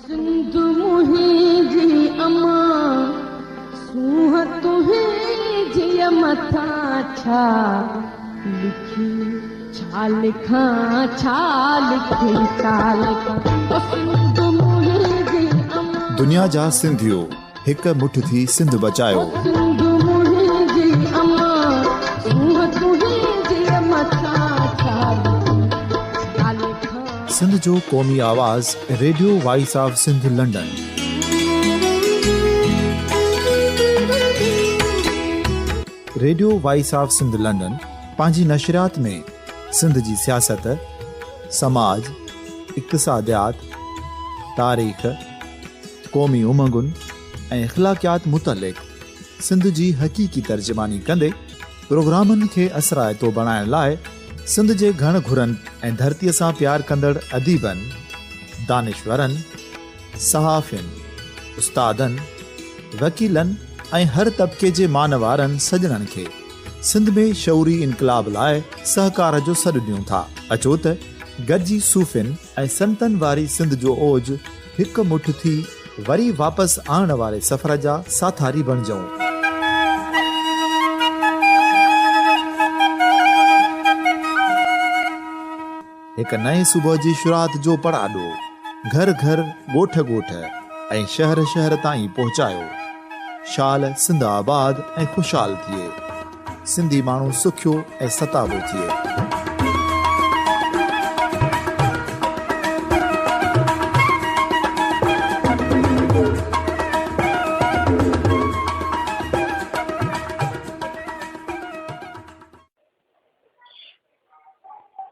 سنڌ منهنجي امان، سونهن تنهنجيء مٿان ڇا لکي، ڇا لکان، ڇا لکي، ڇا لکان، او سنڌ منهنجي امان. دنيا جا سنڌيو هڪ مٺ ٿي سنڌ بچايو. او سنڌ منهنجي امان، سونهن تنهنجيء مٿان ڇا لکي، ڇا لکان. سنڌ جو قومي آواز radio voice of Sindh London. Radio voice of Sindh London پنهنجي نشريات ۾ سنڌ جي سياست، سماج، اقتصاديات، تاريخ، قومي امنگن ۽ اخلاقيات متعلق سنڌ جي حقيقي ترجماني ڪندي پروگرامن کي اثرائتو بڻائڻ لاء سنڌ جي گهڻ گهرن ۽ ڌرتيء سان پيار ڪندڙ اديبن، دانشورن، صحافين، استادن، وڪيلن ۽ هر طبقي جي مان وارن سڄڻن کي سنڌ ۾ شعوري انقلاب لاء سهڪار جو سڏ ڏيون ٿا. اچو ته گڏجي صوفين ۽ سنتن واري سنڌ جو اوج هڪ مٺ ٿي وري واپس آڻڻ واري سفر جا ساٿاري بڻجون. هڪ نئين صبح جي شروعات جو پڙاڏو گهر گهر، ڳوٺ ڳوٺ ۽ شهر شهر تائين پهچايو. شال سنڌ آباد ۽ خوشحال ٿئي. سنڌي ماڻهو سکيو ۽ ستابو ٿئي.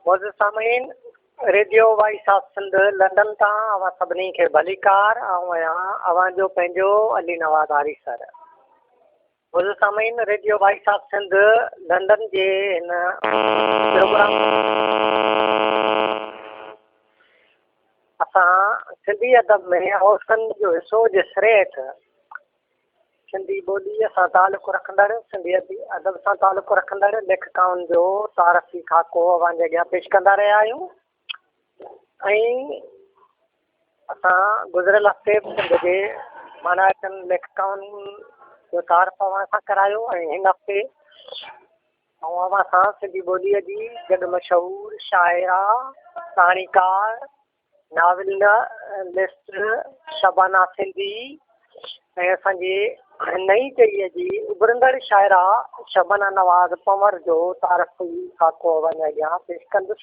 معزز سامعين، radio voice of Sindh London تان اوهان سڀني کي ڀليڪار. آئون آهيان اوهان جو پنهنجو علي نواز آريسر. معزز سامعين، radio voice of Sindh London جي هن پروگرام اسان سنڌي ادب ۾ عورتن جو حصو جي سري هيٺ سنڌي ٻوليء سان تعلق رکندڙ، سنڌي ادب سان تعلق رکندڙ ليکڪائن جو تعارفي خاڪو اوهان جي اڳيان پيش ڪندا رهيا آهيون ۽ اسان گذريل هفتي به سنڌ جي مانائتن ليکڪائن جو تعارف اوهان سان ڪرايو ۽ هن هفتي آئون اوهان سان سنڌي ٻوليء جي جڳ مشهور شاعره، ڪهاڻيڪار، ناولسٽ شبانه سنڌي ۽ اسان جي نئين ٽهيء جي اڀرندڙ شاعره شبانه نواز پنهور جو تعارفي خاڪو اوهان جي اڳيان پيش ڪندس.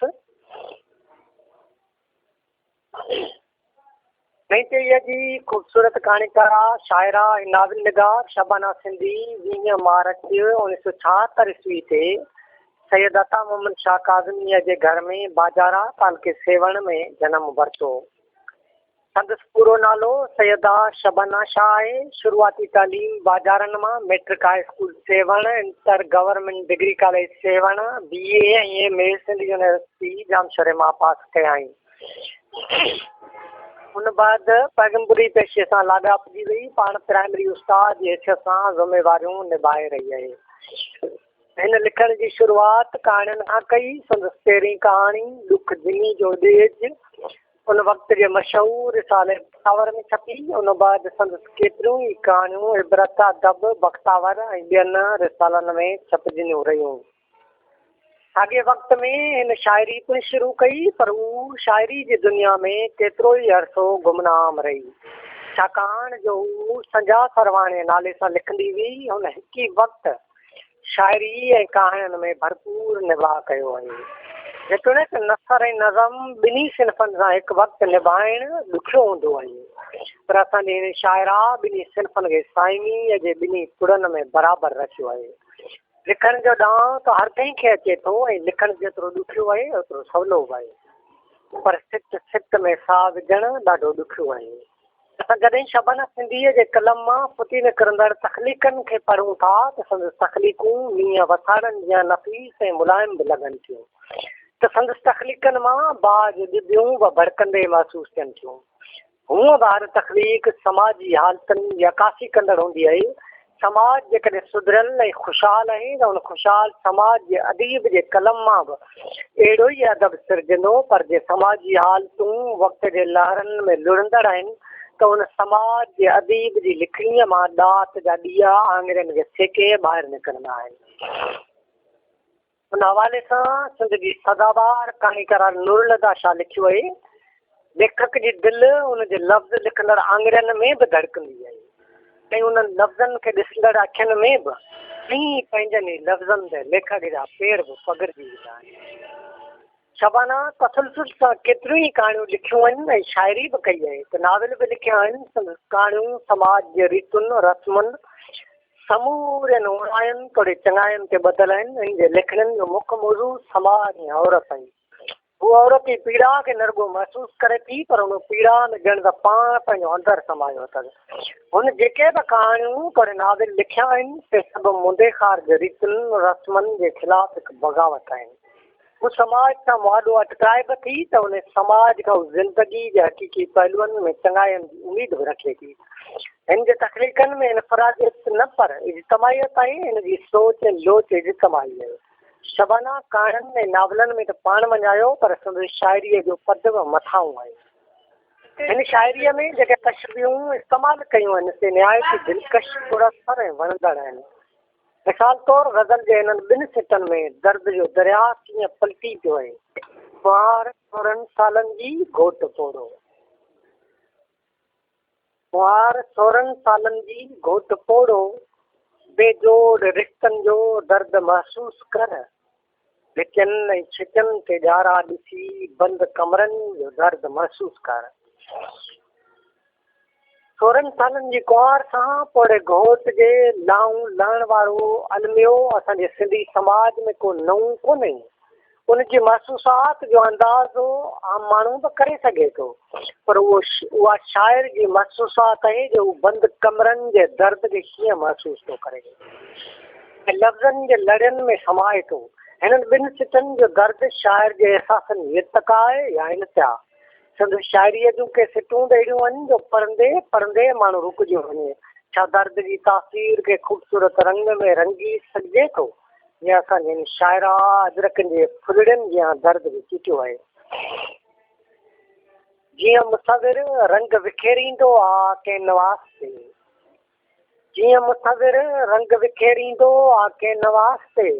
نئين ٽهيء جي خوبصورت ڪهاڻيڪارا، شاعره ۽ ناول نگار شبانه سنڌي 20 مارچ 1976 عيسوي تي سيد عطا محمد شاهه ڪاظميء جي گهر ۾ باجارا، تعلقي سيوهڻ ۾ جنم ورتو. سندس پورو نالو سيده شبانه شاهه آهي. شروعاتي تعليم باجارن مان matric high school Sehwan, inter government degree college Sehwan, B A ۽ M A Sindh university ڄامشوري مان پاس ڪيائين. ان بعد پيغمبري پيشي سان لاڳاپجي وئي. پاڻ پرائمري استاد جي حيثيت سان ذميواريون نڀائي رهي آهي. هن لکڻ جي شروعات ڪهاڻين کان ڪئي. سندس پهرين ڪهاڻي ڏک جني جو ڏيج ان وقت جي مشهور رسالي بختاور ۾ ڇپي. ان بعد سندس ڪيتريون ئي ڪهاڻيون عبرت، ادب، بختاور ۽ ٻين رسالن ۾ ڇپجنديون رهيون. ساڳئي وقت ۾ هن شاعري پڻ شروع ڪئي پر هو شاعري جي دنيا ۾ ڪيترو ئي عرصو گمنام رهي. ڇاڪاڻ جو هو سنجها سرواڻي نالي سان لکندي هئي. هن هڪ ئي وقت شاعري ۽ ڪهاڻين ۾ ڀرپور نڀاء ڪيو آهي. جيتوڻيڪ نثر ۽ نظم ٻنهي صنفن سان هڪ وقت نڀائڻ ڏکيو هوندو آهي پر اسان جي هن شاعره ٻنهي صنفن کي سائميء جي ٻنهي پڙن ۾ برابر رکيو آهي. لکڻ جو ڏانء ته هر ڪنهن کي اچي ٿو ۽ لکڻ جيترو ڏکيو آهي اوترو سولو به آهي پر سٽ سٽ ۾ ساهه وجهڻ ڏاڍو ڏکيو آهي. اسان جڏهن شبانه سنڌيء جي قلم مان ڦٽي نڪرندڙ تخليقن کي پڙهون ٿا ته سندس تخليقون مينهن وساڙن جيان نفيس ۽ ملائم به لڳن ٿيون ته سندس تخليقن مان باهه جون ڄڀيون به ڀڙڪندي محسوس ٿين ٿيون. هونء به هر تخليق سماجي حالتن جي عڪاسي ڪندڙ هوندي آهي. سماج جيڪڏهن سڌريل ۽ خوشحال آهي ته ان خوشحال سماج جي اديب جي قلم مان به اهڙو ئي ادب سرجندو، پر جي سماجي حالتون وقت جي لهرن ۾ لڙهندڙ آهن ته ان سماج جي اديب جي لکڻيء مان ڏات جا ڏيئا آڱرين کي سيڪي ٻاهر نڪرندا آهن. ان حوالي سان سنڌ جي سدابهار ڪهاڻيڪارا نورالهديٰ شاهه لکيو آهي، ليکڪ جي دل ان جي لفظ لکندڙ آڱرين ۾ به ڌڙڪندي آهي ۽ انهن لفظن کي ڏسندڙ اکين ۾ به ۽ پنهنجن ئي لفظن تي ليکڪ جا پير به پگهرجي ويندا آهن. شبانه تسلسل سان ڪيتريون ئي ڪهاڻيون لکيون آهن ۽ شاعري به ڪئي آهي ته ناول به لکيا آهن. سندس ڪهاڻيون سماج جي ريتن، رسمن، سمورين اوڻاين توڙي چڱاين تي ٻڌل آهن. هن جي لکڻين جو مک موضوع سماج ۽ عورت آهي. هوء عورتي پيڙا کي نه رڳو محسوس ڪري ٿي پر ان پيڙا ۾ ڄڻ ته پاڻ پنهنجو اندر سمايو اٿس. هن جيڪي به ڪهاڻيون توڙي ناول لکيا آهن سي سڀ مندي خارج ريتن، رسمن جي خلاف هڪ بغاوت آهن. هو سماج سان مهاڏو اٽڪائي به ٿي ته ان سماج کان هو زندگي جي حقيقي پهلوئن ۾ چڱاين جي اميد به رکي ٿي. هن جي تخليقن ۾ انفراديت نه پر اجتماعيت آهي، هن جي سوچ ۽ لوچ اجتماعي آهي. شبانه ڪهاڻين ۽ ناولن ۾ ته پاڻ مڃايو پر سندس شاعريء جو پد به مٿانهون آهي. هن شاعريء ۾ جيڪي تشبيهون استعمال ڪيون آهن سي نهايت ئي دلڪش، پراثر ۽ وڻندڙ آهن. مثال طور غزل جي هنن ٻن سٽن ۾ درد جو درياهه ڪيئن پلٽي پيو آهي. ڪنوار سورهن سالن جي گهوٽ پوڙهو. ڪنوار سورهن سالن جي گهوٽ پوڙهو، بي جوڙ رشتن جو درد محسوس ڪر. ڀتين ۽ ڇتين تي ڄارا ڏسي بند ڪمرن جو درد محسوس ڪر. سورهن سالن جي ڪنوار سان پوڙهي گهوٽ جي لانئون لهڻ وارو الميو اسان جي سنڌي سماج ۾ ڪو نئون ڪونهي. ان جي محسوسات جو اندازو عام ماڻهو به ڪري سگهي ٿو پر اهو اها شاعر جي محسوسات آهي جو هو بند ڪمرن جي درد کي ڪيئن محسوس ٿو ڪري ۽ لفظن جي لڙين ۾ سمائي ٿو. هنن ٻن سٽن جو درد شاعر جي احساسن جي ارتقا آهي يا انتها. سندس شاعريء جون ڪي سٽون ته اهڙيون آهن جو پڙهندي پڙهندي ماڻهو رڪجيو وڃي. ڇا درد جي تاثير کي خوبصورت رنگ ۾ رنگي سگهجي ٿو؟ جيئن اسان جي هن شاعره اجرڪن جي ڦلڙين جيان درد کي چٽيو آهي. جيئن مصور رنگ وکيريندو آ ڪينواس تي. جيئن مصور رنگ وکيريندو آ ڪينواس تي،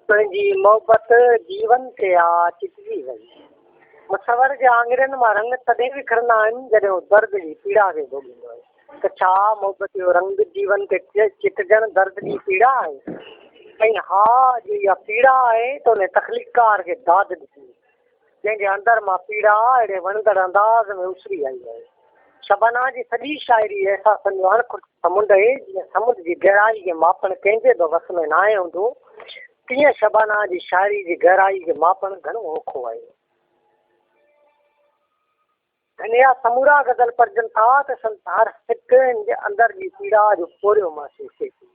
تنهنجي محبت جيون تي آ چٽجي وئي. مصور جي آڱرين مان رنگ تڏهن وکرندا آهن، جڏهن هو درد جي پيڙا کي ڀوڳيندو آهي. ته ڇا محبت جو رنگ جيون تي چٽجڻ درد جي پيڙا آهي؟ ۽ ها جي اها پيڙا آهي ته ان تخليقڪار کي داد ڏجي. جنهن جي اندر مان پيڙا اهڙي وڻندڙ انداز ۾ اسري آئي آهي. شبانه جي سڄي شاعري احساسن جو اڻ کٽ سمنڊ آهي. جيئن سمنڊ جي گهرائي کي ماپڻ ڪنهن جي به وس ۾ ناهي هوندو، تيئن شبانه جي شاعري جي گهرائي کي ماپڻ گهڻو اوکو آهي. هن جا سمورا غزل پڙهجن ٿا ته سندس هر سٽ هن جي اندر جي پيڙا جو پورهيو محسوس ٿئي ٿي.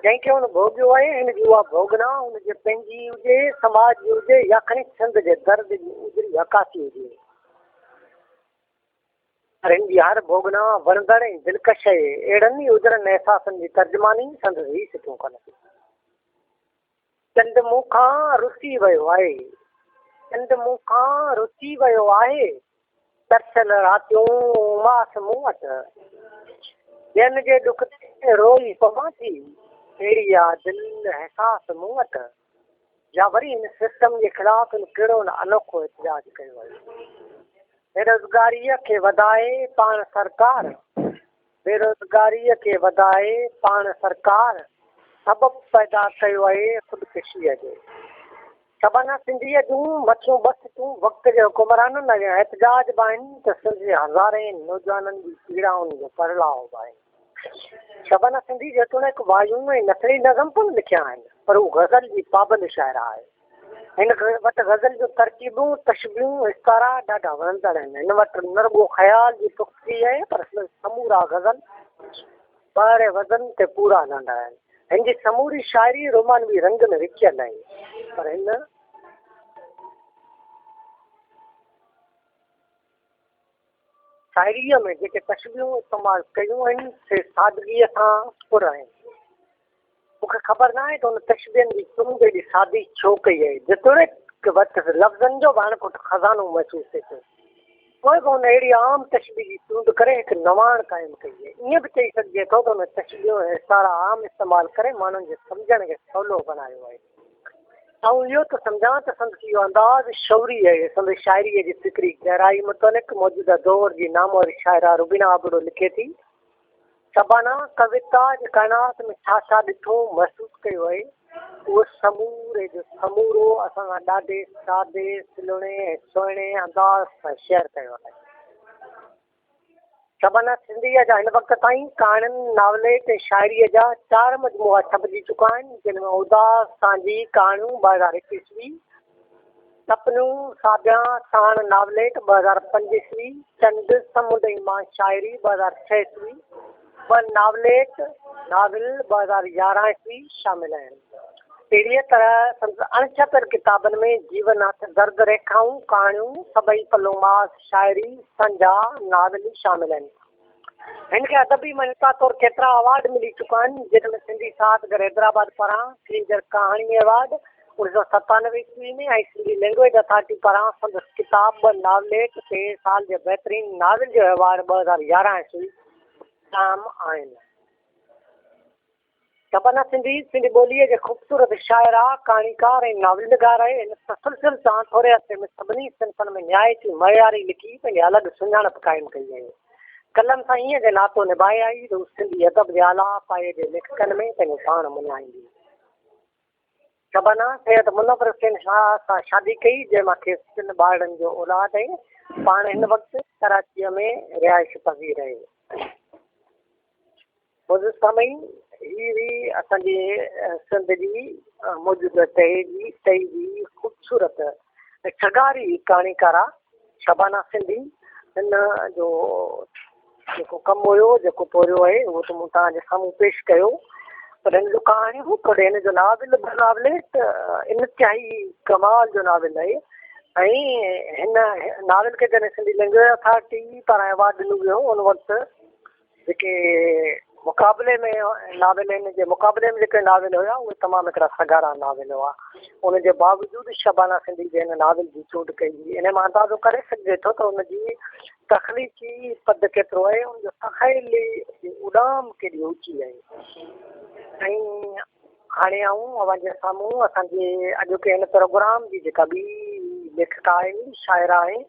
جنهن کي هن ڀوڳيو آهي، هن جي اها ڀوڳنا هن جي پنهنجي هجي، سماج جي هجي يا کڻي سنڌ جي درد جي اجري عڪاسي هجي. پر هن جي هر ڀوڳنا وڻندڙ ۽ دلڪش آهي. اهڙن ئي اجرن احساسن جي ترجماني سندس هي سٽون ڪن ٿيون. چنڊ مون کان رسي ويو آهي. چنڊ مون کان رسي ويو آهي. ترسيل راتيون اماس مون وٽ. ٻين جي ڏک تي روئي پوان ٿي. اهڙي آ دل احساس مون وٽ. يا وري هن سسٽم جي خلاف هن ڪهڙو نه انوکو احتجاج ڪيو آهي. بيروزگاريء کي وڌائي پاڻ سرڪار. بيروزگاريء کي وڌائي پاڻ سرڪار سبب پيدا ڪيو آهي خودڪشيء جو. شبانه سنڌيء جون مٿيون ٻه سٽون وقت جي حڪمرانن اڳيان احتجاج به آهن ته سنڌ جي هزارين نوجوانن جي پيڙائن جو پرلاء به آهن. شبانه سنڌي جيتوڻيڪ وايون ۽ نثري نظم پڻ لکيا آهن پر هو غزل جي پابند شاعره آهي. هن وٽ غزل جون ترڪيبون، تشبيهون، استعارا ڏاڍا وڻندڙ آهن. هن وٽ نه رڳو خيال جي پختگي آهي پر سندس سمورا غزل بحر وزن تي پورا لهندا آهن. هن جي سموري شاعري رومانوي رنگ ۾ رچيل آهي پر هن. شاعريء ۾ جيڪي تشبيهون استعمال ڪيون آهن سي سادگيء سان پر آهن. مون کي خبر ناهي ته هن تشبيهن جي چونڊ ايڏي سادي ڇو ڪئي آهي، جيتوڻيڪ وٽس لفظن جو به اڻ کٽ خزانو محسوس ٿئي ٿو. پوء به هن اهڙي عام تشبيهه جي چونڊ ڪري هڪ نواڻ قائم ڪئي آهي. ائين به چئي سگهجي ٿو ته هن تشبيهون ۽ استعارا عام استعمال ڪري ماڻهن جي سمجهڻ کي سولو بڻايو آهي. آئون اهو ٿو سمجهان ته سندس اهو انداز شعوري آهي. سندس شاعريء جي فڪري گهرائي متعلق موجوده دور جي نامور شاعره روبينا ابڙو لکي ٿي، شبانه ڪويتا جي ڪائنات ۾ ڇا ڇا ڏٺو، محسوس ڪيو آهي، اهو سموري جو سمورو اسان سان ڏاڍي سادي، سلوڻي ۽ سهڻي انداز سان شيئر ڪيو آهي. شبانه سنڌيء جا هن وقت تائين ڪهاڻين، ناوليٽ ۽ شاعريء جا چار مجموعا ڇپجي چڪا آهن، جن ۾ اداس سانجهي، ڪهاڻيون، 2001 عيسوي، سپنيون ساڀيان ساڻ ناوليٽ 2005 عيسوي، چنڊ، سمنڊ ۽ مان شاعري 2006 عيسوي، ٻه ناوليٽ، ناول، 2011 عيسوي شامل آهن. اهڙيء طرح سندس اڻڇپيل ڪتابن ۾ جيون هٿ درد ريکائون، ڪهاڻيون، سڀئي پلو ماس، شاعري، سنجها، ناول، شامل آهن. هن کي ادبي مڃتا طور ڪيترا اوارڊ ملي چڪا آهن، جن ۾ سنڌي ساهت گهر حيدرآباد پاران ڪينجهر ڪهاڻي ايوارڊ 1997 عيسوي ۾ ۽ سنڌي لئنگئيج اٿارٽي پاران سندس ڪتاب ٻه ناوليٽ تي سال جي بهترين ناول جو ايوارڊ 2011 عيسوي شام آهن. شبانه سنڌي، سنڌي ٻوليء جي خوبصورت شاعره، ڪهاڻيڪار ۽ ناول نگار آهي. هن تسلسل سان ٿوري عرصي ۾ سڀني صنفن ۾ نهايت ئي معياري لکي پنهنجي الڳ سڃاڻپ قائم ڪئي آهي. قلم سان ائين جو ناتو نڀائي آئي جو هو سنڌي ادب جي اعليٰ پايي جي ليکڪن ۾ پنهنجو پاڻ مڃائيندي. شبانه سيد منور حسين شاهه سان شادي ڪئي، جنهن مان کيس ٽن ٻارڙن جو اولاد آهي. پاڻ هن وقت ڪراچيء ۾ رهائش پذير آهي. معزز سامعين هي هئي اسان جي سنڌ جي موجوده ٽهي جي ٽهي جي خوبصورت ۽ سگهاري ڪهاڻيڪارا شبانه سنڌي هن جو جيڪو ڪم هيو جيڪو پورهيو آهي اهو ته مون توهان جي سامهون پيش ڪيو پر هن جو ڪهاڻيون توڙي هن جو ناول به ناوليٽ انتهائي ڪمال جو ناول آهي ۽ هن ناول کي جڏهن سنڌي لينگويج اٿارٽي پاران ايوارڊ ڏنو ويو ان وقت جيڪي مقابلي ۾ ناول هن جي مقابلي ۾ جيڪي ناول هيا اهي تمام هڪڙا سگهارا ناول هئا ان جي باوجود شبانه سنڌي جي هن ناول جي چونڊ ڪئي هئي ان مان اندازو ڪري سگهجي ٿو ته ان جي تخليقي پد ڪيترو آهي ان جو تخيلي جي اڏام ڪيڏي اوچي آهي ۽ هاڻي آئون اوهان جي سامهون اسان جي اڄوڪي هن پروگرام جي جيڪا ٻي ليکڪا آهي شاعره آهي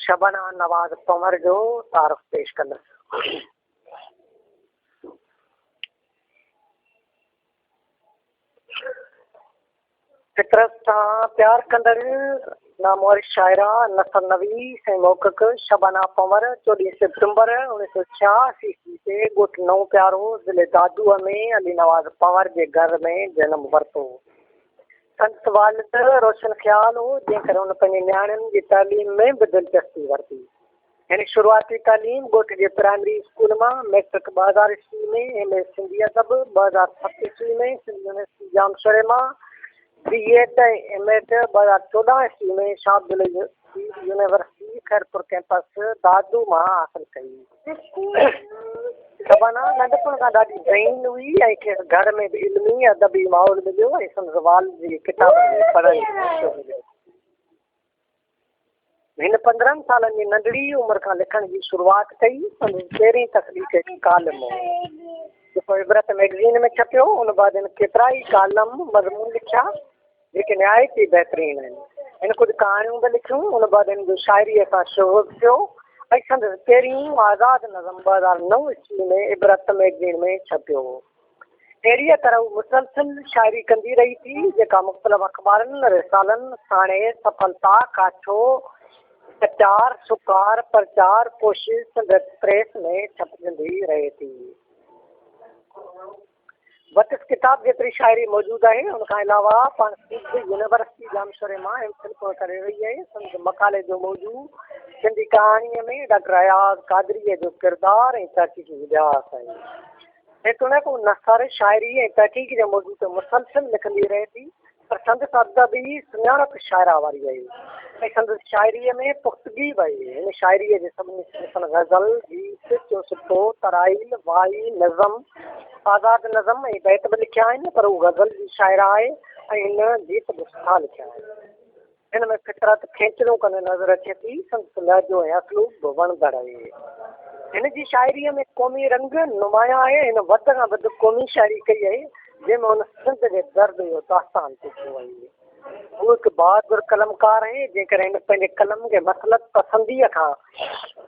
شبانه نواز پنهور جو تعارف پيش ڪندس. فطرت سان پيار ڪندڙ نامور شاعره، نثر نويس ۽ محقق شبانه پنهور 14 سيپٽمبر 1986 عيسوي تي ڳوٺ نئون پيارو ضلعي دادوء ۾ علي نواز پنهور جي گهر ۾ جنم ورتو. سندس والد روشن خيال هو، جنهن ڪري هن پنهنجي نياڻين جي تعليم ۾ به دلچسپي ورتي. هن شروعاتي تعليم ڳوٺ جي پرائمري اسڪول مان، مئٽرڪ 2000 عيسوي ۾، ايم اي سنڌي ادب 2007 عيسوي ۾ سنڌ يونيورسٽي ڄامشوري مان، بي ايڊ ۽ ايم ايڊ 2014 عيسوي ۾ شاهه عبداللطيف يونيورسٽي خيرپور ڪئمپس دادو مان حاصل ڪئي. شبانه ننڍپڻ کان ڏاڍي ذهين هئي ۽ کيس گهر ۾ به علمي ادبي ماحول مليو ۽ سندس والد جي ڪتابن کي پڙهڻ جو موقعو مليو. هن 15 سالن جي ننڍڙي عمر کان لکڻ جي شروعات ڪئي. سندس پهرين تخليق هڪ ڪالم هو، جيڪو عبرت مئگزين ۾ ڇپيو. ان بعد هن ڪيترائي ڪالم، مضمون لکيا، جيڪي نهايت ئي بهترين آهن. هن ڪجهه ڪهاڻيون به لکيون. ان بعد هن جو شاعريء سان شغف ٿيو ۽ سندس پهريون آزاد نظم 2009 عيسوي ۾ عبرت مئگزين ۾ ڇپيو. اهڙيء طرح هو مسلسل شاعري ڪندي رهي ٿي، جيڪا مختلف اخبارن، رسالن، ساڻيهه، سڦلتا، ڪاڇو، سچار، سڪار، پرچار، ڪوشش، سنڌ پريس ۾ ڇپجندي رهي ٿي. وٽس ڪتاب جيتري شاعري موجود آهي. ان کان علاوه پاڻ سنڌ يونيورسٽي ڄامشوري مان ايم فل پڻ ڪري رهي آهي. سندس مقالي جو موضوع سنڌي ڪهاڻيء ۾ ڊاڪٽر اياز قادريء جو ڪردار ۽ تحقيقي اڀياس آهي. جيتوڻيڪ هو نثر، شاعري ۽ تحقيق جي موضوع تي مسلسل لکندي رهي ٿي، پر سندس ادبي سڃاڻپ شاعره واري آهي ۽ سندس شاعريء ۾ پختگي به آهي. هن شاعريء جي سڀني صنفن غزل، گيت، چوسٽو، ترائيل، وائي، نظم، آزاد نظم ۽ بيت به لکيا آهن، پر هو غزل جي شاعره آهي ۽ هن گيت به سٺا لکيا آهن. هن ۾ فطرت کينچلون ڪندي نظر اچي ٿي. سندس لهجو ۽ اسلوب به وڻندڙ آهي. هن جي شاعريء ۾ قومي رنگ نمايان آهي. هن وڌ کان وڌ قومي شاعري ڪئي آهي، جنهن ۾ هن سنڌ جي درد جو داستان چٽيو آهي. هو هڪ بهادر قلمڪار آهي، جنهن ڪري هن پنهنجي قلم کي مصلحت پسنديء کان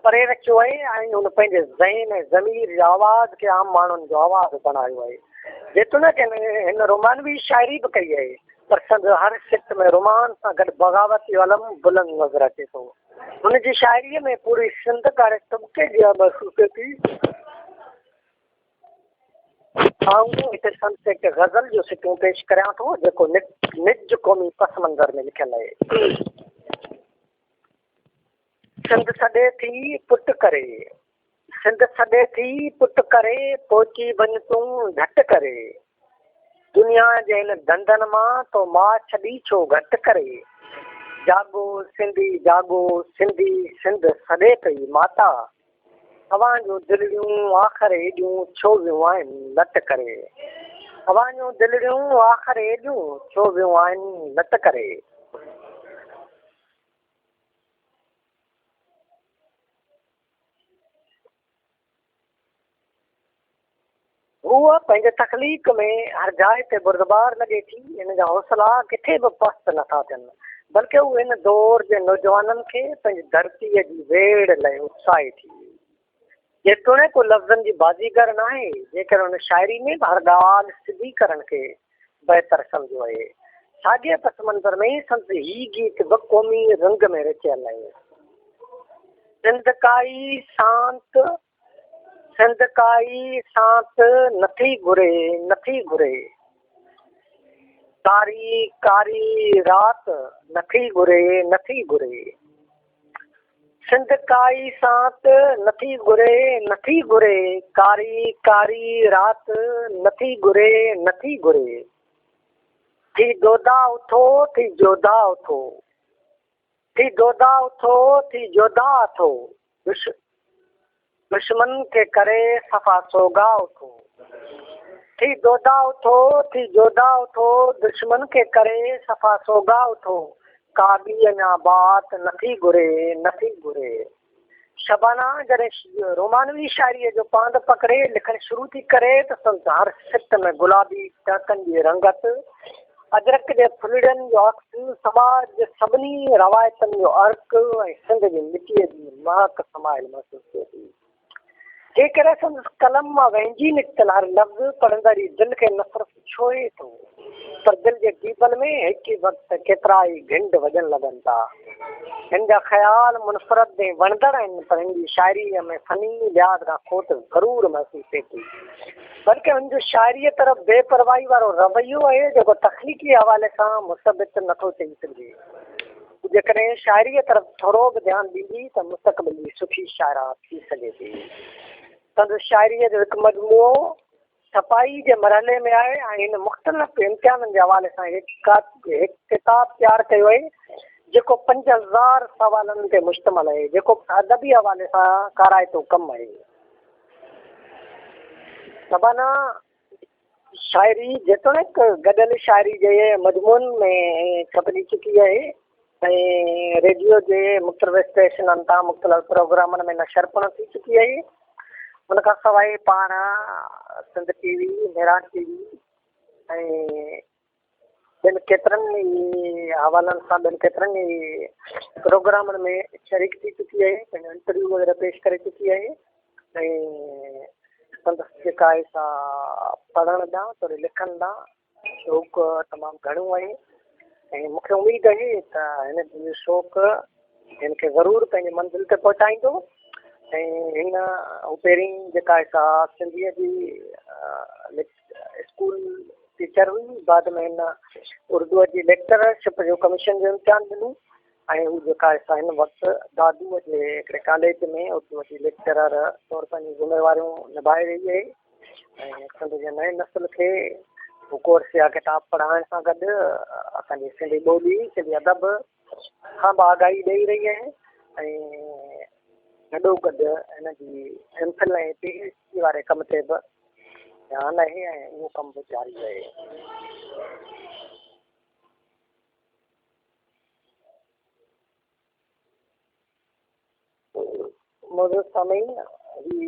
پري رکيو آهي ۽ هن پنهنجي ذهن ۽ ضمير جي آواز کي عام ماڻهن جو آواز بڻايو آهي. جيتوڻيڪ هن رومانوي شاعري به ڪئي آهي، پر سندس هر سٽ ۾ رومان سان گڏ بغاوت جو علم بلند نظر اچي ٿو. هن جي شاعريء ۾ پوري سنڌ ڪاري طبقي جيان محسوس ٿئي ٿي. آئون هتي سندس هڪ غزل جون سٽون پيش ڪريان ٿو، جيڪو نج قومي پس منظر ۾ لکيل آهي. سنڌ سڏي ٿي پٽ ڪري، سنڌ سڏي ٿي پٽ ڪري، پهچي وڃ تون جهٽ ڪري. دنيا جي هن ڌنڌن مان تو مان ڇڏي ڇو گهٽ ڪري. جاڳو سنڌي جاڳو، سنڌي سنڌ سڏي پئي ماتا. اوهان جون دلڙيون آخر ايڏيون ڇو ويون آهن لٽ ڪري. اوهان جون دلڙيون آخر ايڏيون ڇو ويون آهن لٽ ڪري. هوء پنهنجي تخليق ۾ هر جاء تي بردبار لڳي ٿي. هن جا حوصلا ڪٿي به پست نه ٿا ٿين، بلڪه هوء هن دور جي نوجوانن کي پنهنجي ڌرتيء جي ويڙهه لئه اتساهي ٿي. جيتوڻيڪ هوء لفظن جي بازيگر ناهي، جيڪر هن شاعري ۾ به هر ڳالهه سڌي ڪرڻ کي بهتر سمجهيو آهي. ساڳئي پس منظر ۾ سندس هي گيت به قومي رنگ ۾ رچيل آهي. سنڌ ڪائي سانت سنڌ ڪائي سانت نٿي گهري، نٿي گهري. ڪاري ڪاري رات نٿي گهري، نٿي گهري. سنڌ ڪائي سانت نٿي گهري، نٿي گهري. ڪاري ڪاري رات نٿي گهري، نٿي گهري. ٿي دودا اٿو، ٿي جوڌا اٿو. ٿي دودا اٿو، ٿي جوڌا اٿو. دشمن کي ڪري صفا سوگها اٿو. ٿي دودا اٿو، ٿي جوڌا اٿو، دشمن کي ڪري صفا سوگها اٿو، ڪا ٻي اڃا بات نٿي گهري، نٿي گهري. شبانه جڏهن رومانوي شاعريء جو پاند پڪڙي لکڻ شروع ٿي ڪري ته سندس هر سٽ ۾ گلابي ٽهڪن جي رنگت، اجرڪ جي ڦلڙين جو عڪس، سماج جي سڀني روايتن جو عرق ۽ سنڌ جي مٽيء جي مهڪ سمايل محسوس ٿئي ٿي. جيڪڏهن سندس قلم مان وهنجي نڪتل هر لفظ پڙهندڙ جي دل کي نه صرف ڇهي ٿو، پر دل جي ديبل ۾ هڪ ئي وقت ڪيترائي گهنڊ وڄڻ لڳن ٿا. هن جا خيال منفرد ۽ وڻندڙ آهن، پر هن جي شاعريء ۾ فني لحاظ کان کوٽ ضرور محسوس ٿئي ٿي. بلڪه هن جو شاعريء طرف بي پرواهي وارو رويو آهي، جيڪو تخليقي حوالي سان مثبت نه ٿو چئي سگهجي. هو جيڪڏهن شاعريء طرف ٿورو به ڌيان ڏيندي ته مستقبل جي سٺي شاعره ٿي سگهي ٿي. سندس شاعريء جو هڪ مجموعو ڇپائي جي مرحلي ۾ آهي ۽ هن مختلف امتحانن جي حوالي سان هڪ ڪتاب تيار ڪيو آهي، جيڪو 5000 سوالن تي مشتمل آهي، جيڪو ادبي حوالي سان ڪارائتو ڪم آهي. شبانه شاعري جيتوڻيڪ گڏيل شاعري جي مضمون ۾ ڇپجي چڪي آهي ۽ ريڊيو جي مختلف اسٽيشنن تان مختلف پروگرامن ۾ نشر پڻ ٿي چڪي آهي. ان کان سواء پاڻ Sindh T V, Mehran T V ۽ ٻين ڪيترن ئي حوالن سان ٻين ڪيترن ئي پروگرامن ۾ شريڪ ٿي چڪي آهي پنهنجو انٽرويو وغيره پيش ڪري چڪي آهي ۽ سندس جيڪا آهي سا پڙهڻ ڏانهن توڙي لکڻ ڏانهن شوق تمام گهڻو آهي ۽ مون کي اميد آهي ته هن جو شوق هن کي ضرور پنهنجي منزل تي پهچائيندو ۽ هن پهرين جيڪا آهي سا سنڌيء جي اسڪول ٽيچر هئي، بعد ۾ هن اردوء جي ليڪچررشپ جو ڪميشن جو امتحان ڏنو ۽ هو جيڪا آهي سا هن وقت دادوء جي هڪڙي ڪاليج ۾ اردوء جي ليڪچرر طور پنهنجون ذميواريون نڀائي رهي آهي ۽ سنڌ جي نئين نسل کي هو ڪورس يا ڪتاب پڙهائڻ سان گڏ اسان جي سنڌي ٻولي، سنڌي ادب کان به آگاهي ڏئي رهي آهي ۽ گڏوگڏ هن جي M Phil ۽ P H D واري ڪم تي به ڌيان آهي ۽ اهو ڪم به جاري آهي. معزز سامعين هي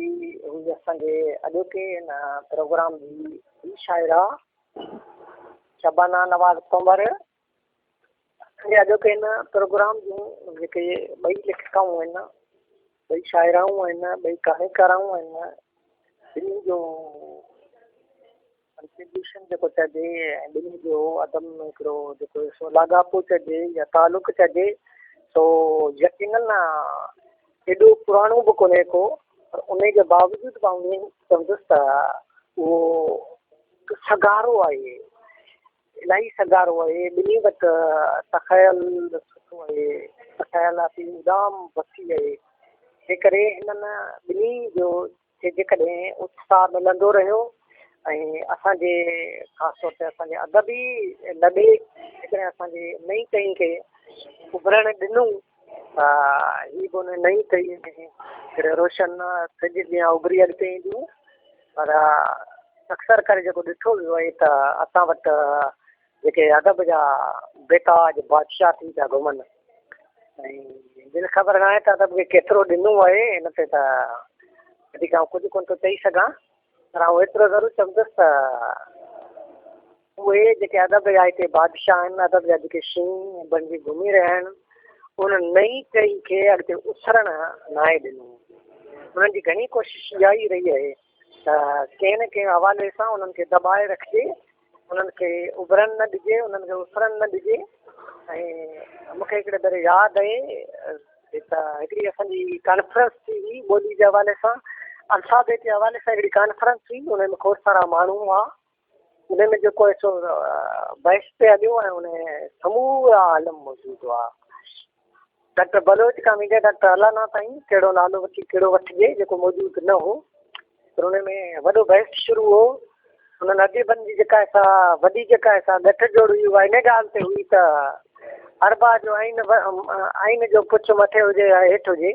هئي اسان جي اڄوڪي هن پروگرام جي هي شاعره شبانه نواز ڪنور. اسان جي اڄوڪي هن پروگرام جون جيڪي ٻئي ليکڪائون آهن، ٻئي شاعرائون آهن، ٻئي ڪهاڻيڪارائون آهن، ٻنهي جو ڪنٽريبيوشن جيڪو چئجي ۽ ٻنهي جو ادب ۾ هڪڙو جيڪو سو لاڳاپو چئجي يا تعلق چئجي سو يقينن ايڏو پراڻو به ڪونهي ڪو پر ان جي باوجود به آئون ائين چوندس ته اهو سگهارو آهي، الاهي سگهارو آهي. ٻنهي وٽ تخيل سٺو آهي، تخيلاتي اڏام وسيع آهي، تنهن ڪري هنن ٻنهي جو کي جيڪڏهن اتساهه ملندو رهيو ۽ اسان جي خاص طور تي اسان جي ادبي لڏي جيڪڏهن اسان جي نئين ٽهي کي اڀرڻ ڏنو ته هي به ان نئين ٽهي ۾ هڪڙي روشن سج جيان اڀري اڳتي اينديون. پر اڪثر ڪري جيڪو ڏٺو ويو آهي ته اسان وٽ جيڪي ادب جا بيتاج بادشاهه ٿي پيا گهمن ۽ جن خبر ناهي ته ادب کي ڪيترو ڏنو آهي، ان تي ته وڌيڪ آئون ڪجهه ڪونه ٿو چئي سگهان، پر آئون ايترو ضرور چوندس ته اهي جيڪي ادب جا هتي بادشاهه آهن، ادب جا جيڪي شينهن بڻجي گهمي رهيا آهن، انهن نئين ٽهي کي اڳتي اسرڻ ناهي ڏنو. انهن جي گهڻي ڪوشش اها ئي رهي آهي ته ڪنهن نه ڪنهن حوالي سان انهن کي دٻائي رکجي، انهن کي اڀرڻ نه ڏجي، انهن کي اسرڻ نه ڏجي. ۽ مون کي هڪڙي ڀيري ياد آهي ته هڪڙي اسان جي ڪانفرنس ٿي هئي ٻولي جي حوالي سان، الفابيٽ جي حوالي سان هڪڙي ڪانفرنس ٿي، ان ۾ کوڙ سارا ماڻهو هئا، ان ۾ جيڪو آهي سو بحث پئي هليو ۽ ان سمورا عالم موجود هئا، ڊاڪٽر بلوچ کان ويندي ڊاڪٽر الانا تائين، ڪهڙو نالو وٺي ڪهڙو وٺجي، جيڪو موجود نه هو، پر ان ۾ وڏو بحث شروع هو. انهن اديبن جي جيڪا سا وڏي جيڪا سا ڳٺ جوڙ هئي اها ان ڳالهه تي هئي ته اربع جو آئين آئين جو پڇ مٿي هجي يا هيٺ هجي،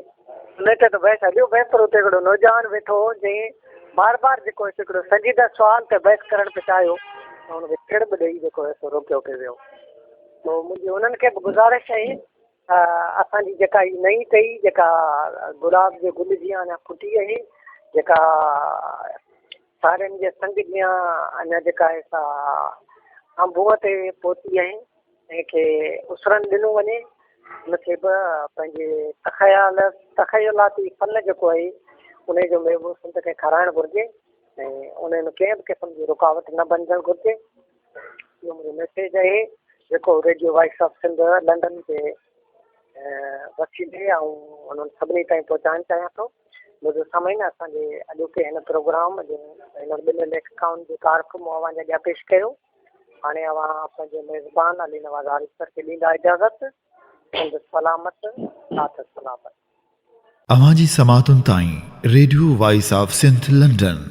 ان تي ته بحث هليو پئي، پر اتي هڪڙو نوجوان ويٺو هو جنهن بار بار جيڪو هڪڙو سنجيده سوال تي بحث ڪرڻ پئي چاهيو ته ان کي ڇڙٻ ڏئي جيڪو هي سو روڪيو پئي ويو. سو منهنجي انهن کي به گذارش آهي ته اسان جي جيڪا هي نئين ٽهي جيڪا گلاب جي گل جيان اڃا ڦٽي آهي، جيڪا سارين جي سنگ جيان اڃا جيڪا آهي سا انبوهه تي پهتي آهي، تنهن کي اسرڻ ڏنو وڃي. ان کي به پنهنجي تخيل تخيلاتي فن جيڪو آهي ان جو ميوو سنڌ کي کارائڻ گهرجي ۽ ان ۾ ڪنهن به قسم جي رڪاوٽ نه بنجڻ گهرجي. اهو منهنجو ميسيج آهي جيڪو radio voice of Sindh London جي وسيلي آئون انهن سڀني تائين پهچائڻ چاهيان ٿو. منهنجو سامعين اسان جي اڄوڪي هن پروگرام جي هنن ٻن ليکڪائن جو تعارف مون اوهان جي اڳيان پيش ڪيو. هاڻي اوهان پنهنجي ميزبان علي نواز آريسر کي ڏيندا اجازت. سنڌ سلامت، ساٿ سلامت. اوهان جي سماعتن تائين radio voice of Sindh London.